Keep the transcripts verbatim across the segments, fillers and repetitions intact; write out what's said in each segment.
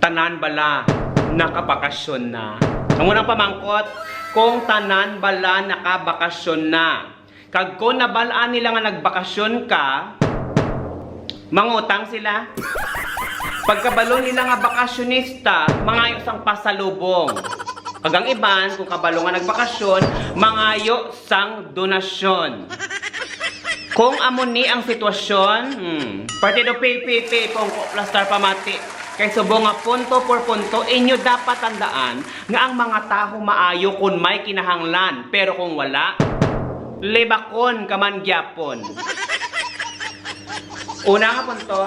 Tanan bala nakabakasyon na? Amo nang pamangkot, kung tanan bala nakabakasyon na. Kag kung nabal-an nila nga nagbakasyon ka, mangutang sila. Pagkabalo nila nga bakasyonista, mangayo sang pasalubong. Kag ang iban, kung kabalo nga nagbakasyon, mangayo sang donasyon. Kung amo ni ang sitwasyon, hmm, Partido P P P, Pongko Plastar Pamati, kay subong nga punto por punto, inyo dapat tandaan nga ang mga tawo maayo kon may kinahanglan, pero kung wala, libakon ka man gyapon. Una nga punto,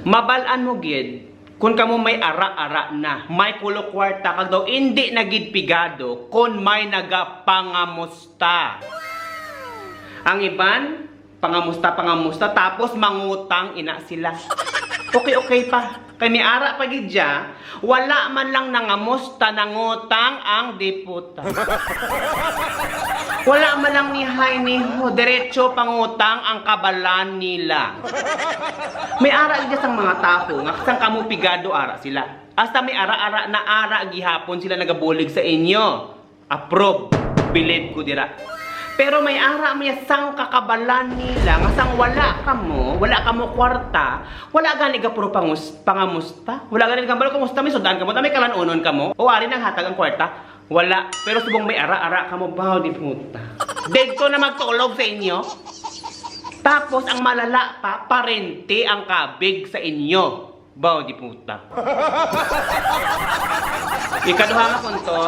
mabal-an mo gid kon kamo may ara-ara na, may kulo kwarta, kag daw indi na gid pigado kon may nagapangamusta. Ang iban, pangamusta, pangamusta, tapos mangutang ina sila. Okay, okay pa. Kay may ara pa gid dya, wala man lang nangamusta, nangutang ang diputa. Wala man lang ni hi ni ho, diretso pangutang ang kabalan nila. May ara gid sang mga tawo nga sang kamo pigado ara sila. Hasta may ara-ara na ara gihapon sila nagabulig sa inyo. Approve. Believe ko dira. Pero may ara may sang kakabalan nila nga sang wala kamo, wala kamo kwarta, wala gani ka pro pangus-, pangamusta, wala gani ka balo kumusta, may sudaan kamo, ta may kalanunon kamo, o ari nang hatag ang kwarta, wala. Pero subong may ara-ara kamo, baw di puta. Didto na magtulog sa inyo. Tapos ang malala pa, parente ang kabig sa inyo. Baw di puta. Ikaduha nga punto,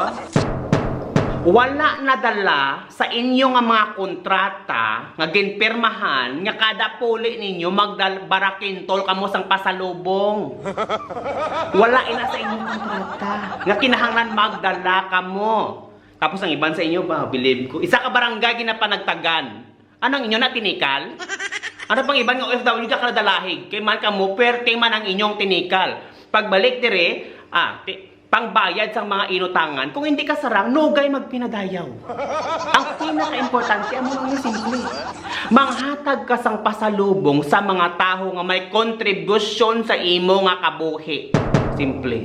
wala nadala sa inyo nga mga kontrata nga ginpirmahan nga kada puli ninyo magdal-, barakintol kamo sang pasalubong. Wala ina sa inyong kontrata nga kinahanglan magdala kamo. Tapos ang iban sa inyo ba, believe ko, isa ka barangay ginapanagtagan. Ano ang inyo na, tinikal? Ano pang iban nga O F W ka kadalahig? Kay man kamo, pwerte man ang inyong tinikal. Pagbalik dire, ah, ti-, pangbayad sang mga inutangan. Kung hindi ka sarang, nugay magpinadayaw. Ang pinakaimportante, amo lang ni simple. Manghatag ka sang pasalubong sa mga tawo nga may kontribusyon sa imo nga kabuhi. Simple.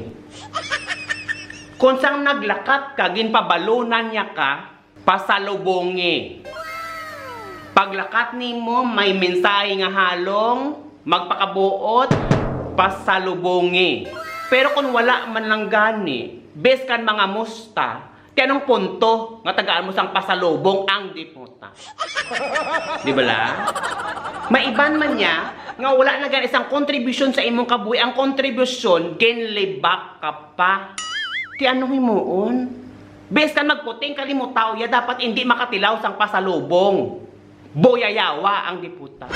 Kung sang naglakat ka, ginpabalunan niya ka, pasalubongi. Paglakat nimo, may mensahe nga halong magpakabuot, pasalubongi. Pero kung wala man lang gani, biskan mga musta, ti anong punto nga tagaan mo sang pasalubong ang diputa? Di bala? May iban man niya nga wala na gani sang kontribusyon sa imong kabuhi. Ang kontribusyon, ginlibak ka pa. Ti anong himuon? Biskan magputing kalimutaw ya, dapat indi makatilaw sang pasalubong. Boyayawa ang diputa.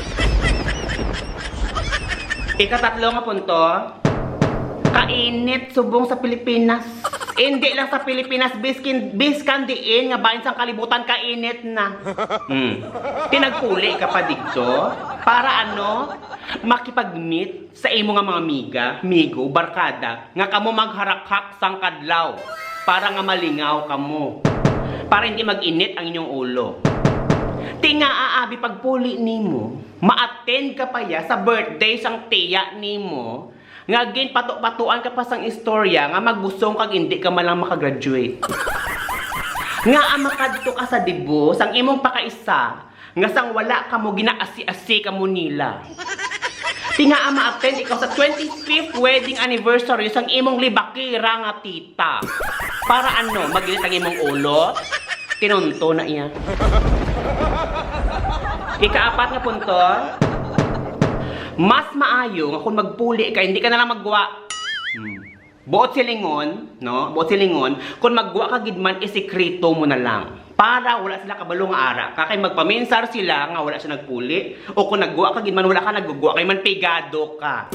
Ikatatlo nga punto, kainit subong sa Pilipinas. Indi lang sa Pilipinas, biskin, biskan diin nga bahin sang kalibutan, kainit na. Hmm. Tinagpuli ka pa digto para ano? Makipag-meet sa imo nga mga amiga, migo, barkada, nga kamo magharakhak sang kadlaw para nga malingaw kamo, para hindi mag-init ang inyong ulo. Ti nga aabi pagpuli nimo, ma-attend ka pa ya sa birthday sang tiya nimo, nga ginpato-patuan ka pa sang istorya nga magbusong kag hindi ka man lang makagraduate. Nga makadto ka sa debut sang imong pakaisa, nga sang wala kamo ginaasi-asi kamo nila. Ti nga ma-attend ikaw sa twenty-fifth wedding anniversary sang imong libakira nga tita. Para ano, mag-init ang imong ulo? Tinunto na iya. Ikaapat nga punto, mas maayo nga kung magpuli ka, hindi ka na lang maggwa. Hmm. Buot silingon, no? Buot silingon, kung maggwa ka gid man, isikreto mo na lang. Para wala sila kabalo nga ara ka, kay magpaminsar sila nga wala siya nagpuli. O kung naggwa ka gid man, wala ka naggwa, kay man pigado ka.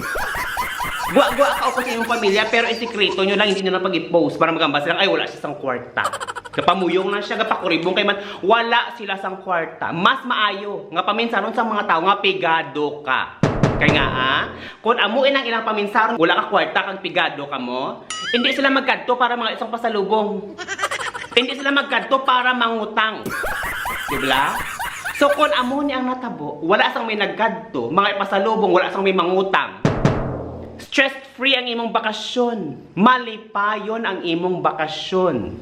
Gwa-gwa ka o sa imong pamilya, pero isikreto nyo lang, hindi nyo lang pag-i-post para magamba sila, "Ay, wala siya sang kwarta." Gapamuyong lang siya, gapakuribong kay man, wala sila sang kwarta. Mas maayo nga paminsaron sa mga tao nga pigado ka. Kay nga, ah, kung amo inang ilang paminsaron, wala ka kwarta kag pigado ka mo, hindi sila magkadto para mga isang pasalubong. Hindi sila magkadto para mangutang. Di ba? So, kung amo ni ang natabo, wala sang may nagkadto, mga ipasalubong, wala sang may mangutang. Stress-free ang imong bakasyon. Malipayon ang imong bakasyon.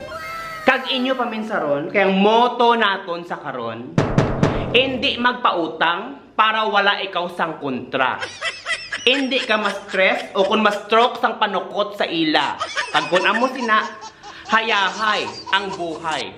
Kag inyo paminsaron, kay ang motto naton sa karon, indi magpautang para wala ikaw sang kontra. Indi ka ma-stress o kung ma-stroke sang panukot sa ila. Kag kung amo sina, hayahay ang buhay.